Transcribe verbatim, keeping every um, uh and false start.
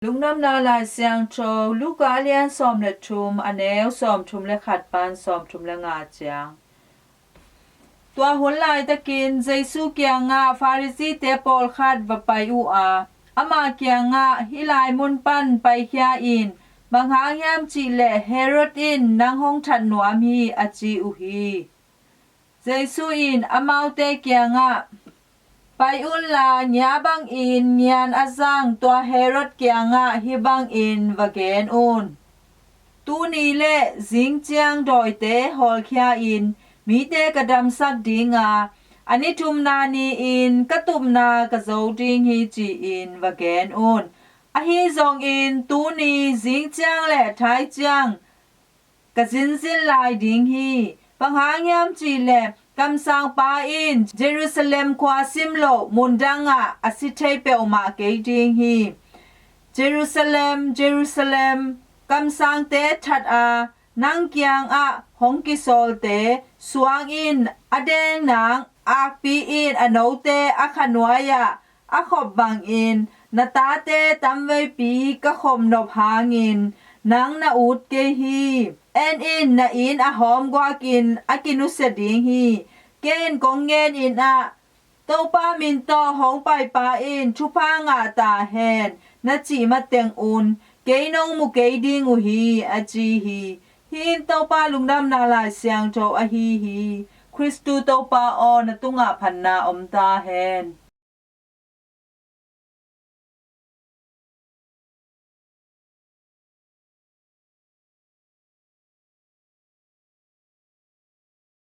Lungdamna Lai Siangtho, Luka a lian sawm le thum, a neu sawm thum le khat pan sawm thum le nga ciang. Tua hun laitakin Jesu kiangah Pharisee-te pawlkhat va pai uh a, ama kiangah, "Hih lai mun pan paikhia in, bang hang hiam cih leh Herod in nang hong that nuam hi," a ci uh hi. Jesu in amaute kiangah, "Pai unla, ngia bangin ngian a zang tua Herod kiangah hih bangin va gen un: Tuni le zing ciang dawite hawlkhia in mite ka damsak ding a, a ni thumna ni-in ka tupna ka zo ding hi," ci-in va gen un. Ahi zongin tuni zing ciang le thai ciang ka zinzin lai ding hi. Bang hang hiam cih leh kamsangpa in Jerusalem khua sim loh mun dangah a si thei peuhmah kei ding hi. Jerusalem, Jerusalem, kamsangte that a, nang kiangah hong kisawlte suang in a deng nang akpi in a note a kha nuai-ah a khop bangin na tate tamveipi ka khop nop hangin nang na ut kei hi. En in, na inn a hawmguakin a kinusia ding hi. Kei in kong ngenin ah, 'Topa min tawh hong paipa in thupha ngah ta hen,' na cih mateng un kei nong mu kei ding uh hi, a ci hi. Hih in Topa Lungdamna Lai Siangtho ahi hi. Khristu Topa aw, na tungah phatna om ta hen.